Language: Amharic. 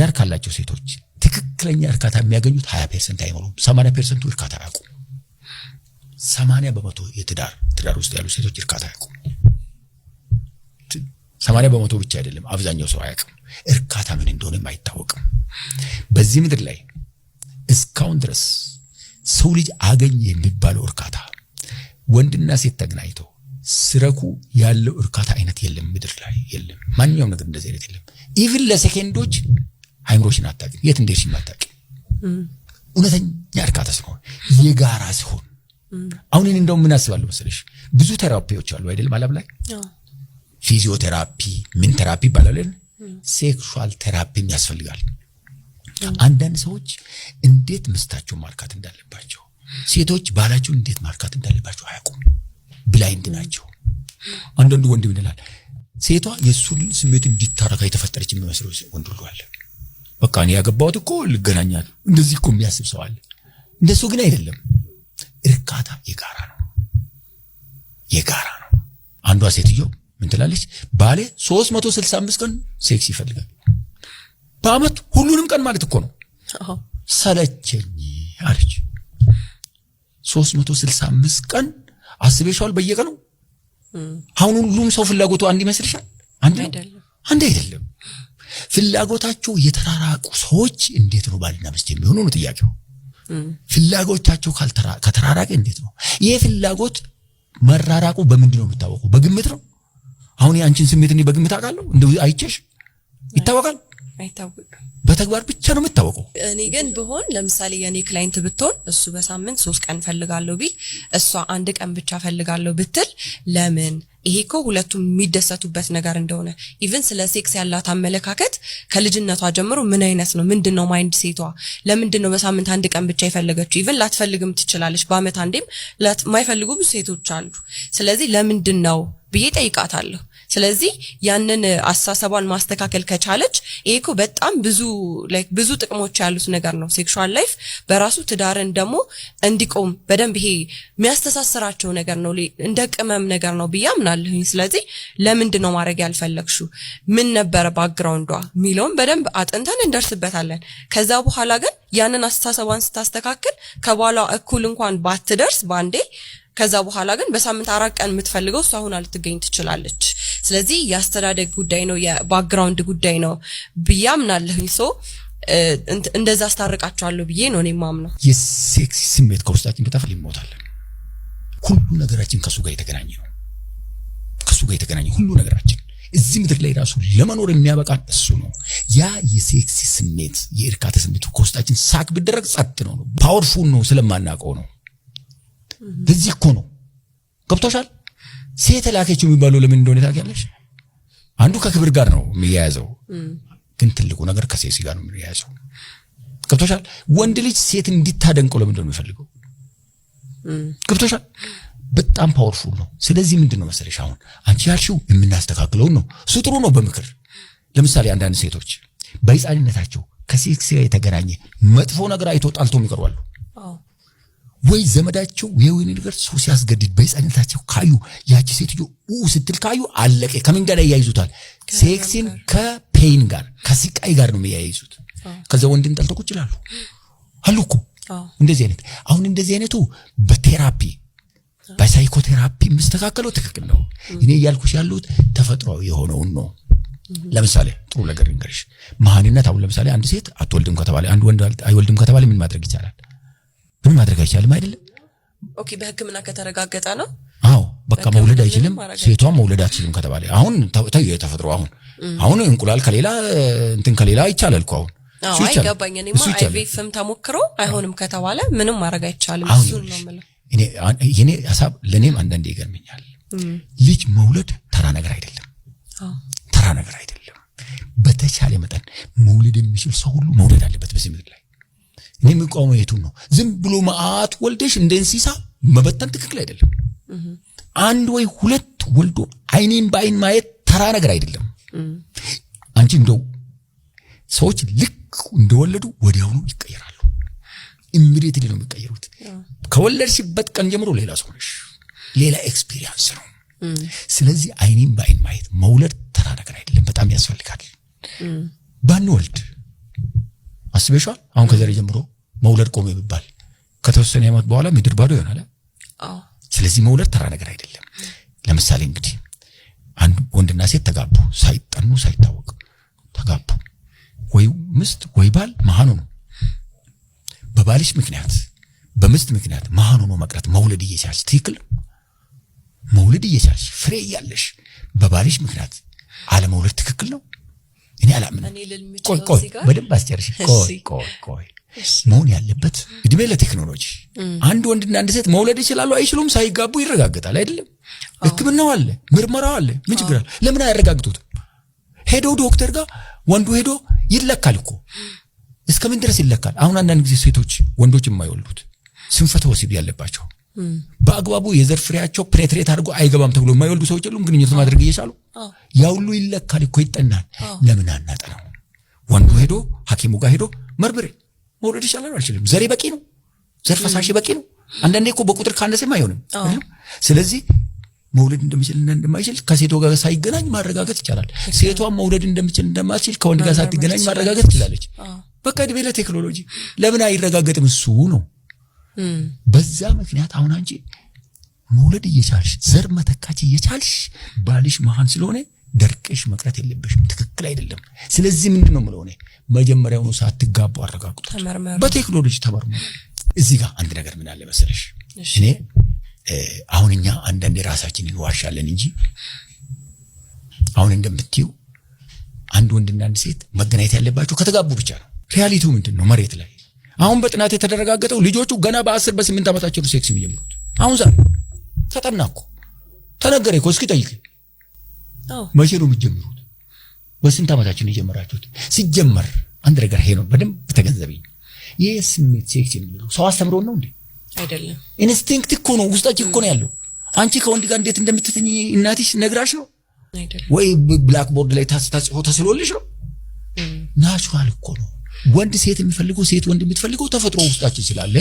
ትዳር ካላቸው ሴቶች ትክክለኛ እርካታ የሚያገኙት 20% አይኖሩም። 80%ቱ እርካታ አያውቁም። 80% የትዳር ትዳር ውስጥ ያሉ ሴቶች እርካታ አያውቁም። 80% ብቻ አይደለም፣ አብዛኛው ሰው አያውቅም። እርካታ ምን እንደሆነም አይታወቅም። በዚህ ምድር ላይ እስካሁን ድረስ ሰው ልጅ አገኘ የሚባለው እርካታ ወንድና ሴት ተገናኝተው ሲረኩ ያለው እርካታ አይነት የለም፣ ምድር ላይ የለም። ማንኛውም ነገር እንደዚህ አይነት የለም። Even ለሴኬንዶች አይምሮሽን አታውቂም፣ የት እንደሄድሽም አታውቂም። እውነተኛ እርካታ ሲሆን፣ የጋራ ሲሆን፣ አሁን እኔ እንደውም ምን አስባለሁ መሰለሽ፣ ብዙ therapy ዎች አሉ አይደለም ዓለም ላይ? ፊዚዮቴራፒ፣ ምን therapy ይባላል አይደል? Sexual therapy ም ያስፈልጋል። አንዳንድ ሰዎች እንዴት ሚስታቸውን ማርካት እንዳለባቸው፣ ሴቶች ባላቸውን እንዴት ማርካት እንዳለባቸው አያውቁም። Blind ናቸው። አንዳንዱ ወንድ ምን ይላል? ሴቷ የእሱን ስሜት እንዲታረካ የተፈጠረች የሚመስለው ወንድ ሁሉ አለ። በቃ እኔ ያገባሁት እኮ ልገናኛት፣ እንደዚህ እኮ የሚያስብ ሰው አለ። እንደሱ ግን አይደለም። እርካታ የጋራ ነው፣ የጋራ ነው። አንዷ ሴትዮ ምን ትላለች? ባሌ 365 ቀን ሴክስ ይፈልጋል። በአመት ሁሉንም ቀን ማለት እኮ ነው። ሰለቸኝ አለች። 365 ቀን አስበሽዋል? በየቀኑ አሁን ሁሉም ሰው ፍላጎቱ አንድ ይመስልሻል? አንድ ነው? አንድ አይደለም። ፍላጎታቸው የተራራቁ ሰዎች እንዴት ነው ባልና ሚስት የሚሆኑ ነው ጥያቄው። ፍላጎታቸው ከተራራቀ እንዴት ነው? ይሄ ፍላጎት መራራቁ በምንድን ነው የሚታወቀው? በግምት ነው። አሁን የአንቺን ስሜት እኔ በግምት አውቃለሁ? እንደው አይቼሽ ይታወቃል? አይታወቅም። በተግባር ብቻ ነው የሚታወቀው። እኔ ግን ብሆን፣ ለምሳሌ የኔ client ብትሆን፣ እሱ በሳምንት 3 ቀን ፈልጋለሁ ቢል፣ እሷ አንድ ቀን ብቻ ፈልጋለሁ ብትል፣ ለምን? ይሄ እኮ ሁለቱም የሚደሰቱበት ነገር እንደሆነ፣ even ስለ ሴክስ ያላት አመለካከት ከልጅነቷ ጀምሮ ምን አይነት ነው? ምንድን ነው mindset ቷ? ለምንድን ነው በሳምንት አንድ ቀን ብቻ የፈለገችው? Even ላትፈልግም ትችላለች። በአመት አንዴም የማይፈልጉ ብዙ ሴቶች አሉ። ስለዚህ ለምንድን ነው ብዬ ጠይቃታለሁ። ስለዚህ ያንን አስተሳሰቧን ማስተካከል ከቻለች ይሄ እኮ በጣም ብዙ like ብዙ ጥቅሞች ያሉት ነገር ነው። Sexual life በራሱ ትዳርን ደግሞ እንዲቆም በደንብ ይሄ የሚያስተሳስራቸው ነገር ነው፣ እንደ ቅመም ነገር ነው ብዬ አምናለሁኝ። ስለዚህ ለምንድን ነው ማድረግ ያልፈለግሽው? ምን ነበረ background ዷ የሚለውን በደንብ አጥንተን እንደርስበታለን። ከዛ በኋላ ግን ያንን አስተሳሰቧን ስታስተካክል ከባሏ እኩል እንኳን ባትደርስ ባንዴ፣ ከዛ በኋላ ግን በሳምንት 4 ቀን የምትፈልገው እሷ ሆና ልትገኝ ትችላለች። ስለዚህ የአስተዳደግ ጉዳይ ነው፣ የ background ጉዳይ ነው ብዬ አምናለሁኝ። So እንደዛ አስታርቃቸዋለሁ ብዬ ነው እኔ የማምነው። የሴክስ ስሜት ከውስጣችን ቢጠፋ እንሞታለን። ሁሉ ነገራችን ከሱ ጋር የተገናኘ ነው። ከሱ ጋር የተገናኘ ሁሉ ነገራችን፣ እዚህ ምድር ላይ ራሱ ለመኖር የሚያበቃን እሱ ነው። ያ የሴክስ ስሜት፣ የእርካታ ስሜቱ ከውስጣችን suck ቢደረግ ጸጥ ነው። Powerful ነው፣ ስለማናውቀው ነው። ለዚህ እኮ ነው፣ ገብቶሻል? ሴት ላከችው የሚባለው ለምን እንደሆነ ታውቂያለሽ? አንዱ ከክብር ጋር ነው የሚያያዘው፣ ግን ትልቁ ነገር ከሴክስ ጋር ነው የሚያያዘው። ገብቶሻል? ወንድ ልጅ ሴት እንዲታደንቀው ለምንድን ነው የሚፈልገው? ገብቶሻል? በጣም powerful ነው። ስለዚህ ምንድን ነው መሰለሽ፣ አሁን አንቺ ያልሽው የምናስተካክለውን ነው። እሱ ጥሩ ነው በምክር። ለምሳሌ አንዳንድ ሴቶች በህፃንነታቸው ከሴክስ ጋር የተገናኘ መጥፎ ነገር አይቶ ጠልቶ የሚቀሩ አሉ። ወይ ዘመዳቸው የወይን ነገር ሰው ሲያስገድድ በህፃንነታቸው ካዩ፣ ያቺ ሴትዮ ኡ ስትል ካዩ አለቀ። ከምን ጋር ያያይዙታል? Sex ን ከ pain ጋር፣ ከስቃይ ጋር ነው የሚያያይዙት። ከዛ ወንድን ጠልተው ቁጭ ይላሉ። አሉ እኮ እንደዚህ አይነት። አሁን እንደዚህ አይነቱ በ therapy፣ በ psychotherapy የሚስተካከለው ትክክል ነው። እኔ እያልኩሽ ያሉት ተፈጥሯዊ የሆነውን ነው። ለምሳሌ ጥሩ ነገር ልንገርሽ፣ መሀንነት። አሁን ለምሳሌ አንድ ሴት አትወልድም ከተባለ፣ አንድ ወንድ አይወልድም ከተባለ ምን ማድረግ ይቻላል? ምን ማድረግ አይቻልም አይደለም? Okay፣ በሕክምና ከተረጋገጠ ነው። አዎ፣ በቃ መውለድ በሕክምና አይችልም፣ ምንም ማድረግ ሴቷም መውለድ አትችልም ከተባለ፣ አሁን ተው የተፈጥሮ፣ አሁን እንቁላል ከሌላ፣ እንትን ከሌላ ይቻላል እኮ አሁን። አዎ። እሱ ይቻላል። አይገባኝ። እኔማ እሱ ይቻላል። IVF ም ተሞክሮ አይሆንም ከተባለ ምንም ማድረግ አይቻልም። አሁን እሱን ነው ይኸውልሽ፣ የምለው። እኔ የኔ ሀሳብ ለእኔም አንዳንዴ ይገርመኛል። ልጅ መውለድ ተራ ነገር አይደለም። ተራ ነገር አይደለም። በተቻለ መጠን መውለድ የሚችል ሰው ሁሉ መውለድ አለበት በዚህ ምድር ላይ። እኔ የሚቃወመው የቱን ነው? ዝም ብሎ መዓት ወልደሽ እንደ እንስሳ መበተን ትክክል አይደለም። አንድ ወይ ሁለት ወልዶ አይኔን በአይን ማየት ተራ ነገር አይደለም። አንቺ እንደው ሰዎች ልክ እንደወለዱ ወዲያውኑ ይቀየራሉ። Immediately ነው የሚቀየሩት። ከወለድሽበት ቀን ጀምሮ ሌላ ሰው ነሽ። ሌላ experience ነው። ስለዚህ አይኔን በአይን ማየት፣ መውለድ ተራ ነገር አይደለም፣ በጣም ያስፈልጋል። ባንወልድ አስበሽዋል? አሁን ከዛሬ ጀምሮ መውለድ ቆመ ቢባል ከተወሰነ ዓመት በኋላ ምድር ባዶ ይሆናል። ስለዚህ መውለድ ተራ ነገር አይደለም። ለምሳሌ እንግዲህ አንድ ወንድና ሴት ተጋቡ፣ ሳይጠኑ ሳይታወቅ ተጋቡ። ወይ ሚስት ወይ ባል መሃን ሆኖ በባልሽ ምክንያት በሚስት ምክንያት መሃን ሆኖ መቅረት መውለድ እየቻልሽ ትክክል ነው። መውለድ እየቻልሽ ፍሬ እያለሽ በባልሽ ምክንያት አለመውለድ ትክክል ነው? እኔ አላምንም። እኔ ልል ቆይ የምችለው ቆይ እዚህ ጋር በደንብ አስጨርሽ። ቆይ ቆይ ቆይ፣ መሆን ያለበት እድሜ ለቴክኖሎጂ አንድ ወንድና አንድ ሴት መውለድ ይችላሉ አይችሉም ሳይጋቡ ይረጋገጣል አይደለም? ሕክምናው አለ፣ ምርመራው አለ። ምን ችግር አለ? ለምን አያረጋግጡትም? ሄዶ ዶክተር ጋር ወንዱ ሄዶ ይለካል እኮ፣ እስከ ምን ድረስ ይለካል? አሁን አንዳንድ ጊዜ ሴቶች ወንዶች የማይወልዱት ስንፈተ ወሲብ ያለባቸው፣ በአግባቡ የዘር ፍሬያቸው penetrate አድርጎ አይገባም ተብሎ የማይወልዱ ሰዎች የሉም? ግንኙነት ማድረግ እየቻሉ። ያ ሁሉ ይለካል እኮ፣ ይጠናል። ለምን አናጠናው? ወንዱ ሄዶ ሐኪሙ ጋር ሄዶ መርምሬ መውለድ ይቻላል አልችልም፣ ዘሬ በቂ ነው፣ ዘር ፈሳሽ በቂ ነው። አንዳንዴ እኮ በቁጥር ካነሰም አይሆንም አይደለም? ስለዚህ መውለድ እንደሚችልና እንደማይችል ከሴቷ ጋር ሳይገናኝ ማረጋገጥ ይቻላል። ሴቷም መውለድ እንደምችል እንደማትችል ከወንድ ጋር ሳትገናኝ ማረጋገጥ ትችላለች። በቃ እድሜ ለቴክኖሎጂ፣ ለምን አይረጋገጥም? እሱ ነው። በዛ ምክንያት አሁን አንቺ መውለድ እየቻልሽ፣ ዘር መተካት እየቻልሽ ባልሽ መሀን ስለሆነ ደርቀሽ መቅረት የለብሽም። ትክክል አይደለም። ስለዚህ ምንድን ነው የምለው እኔ፣ መጀመሪያውኑ ሳትጋቡ አረጋግጡት። ተመርመሩ። በቴክኖሎጂ ተመርመሩ። እዚህ ጋር አንድ ነገር ምን አለ መሰለሽ፣ እኔ አሁን እኛ አንዳንዴ ራሳችንን እንዋሻለን እንጂ አሁን እንደምትይው አንድ ወንድና አንድ ሴት መገናኘት ያለባቸው ከተጋቡ ብቻ ነው። Reality ው ምንድን ነው? መሬት ላይ አሁን በጥናት የተረጋገጠው ልጆቹ ገና በ10 በ8 ዓመታቸው ነው ሴክስ የሚጀምሩት። አሁን ዛሬ ተጠና እኮ፣ ተነገረ እኮ። እስኪ ጠይቅ፣ መቼ ነው የምትጀምሩት? በስንት ዓመታችሁ ነው የጀመራችሁት? ሲጀመር አንድ ነገር ይሄ ነው፣ በደንብ ተገንዘቢ። ይህ ስሜት ሴክስ የሚለው ሰው አስተምሮን ነው እንዴ? አይደለም። Instinct እኮ ነው፣ ውስጣችን እኮ ነው ያለው። አንቺ ከወንድ ጋር እንዴት እንደምትተኝ እናትሽ ነግራሽ ነው አይደለም። ወይ blackboard ላይ ተጽፎ ተስሎልሽ ነው? Natural እኮ ነው። ወንድ ሴት የሚፈልገው፣ ሴት ወንድ የምትፈልገው ተፈጥሮ ውስጣችን ስላለ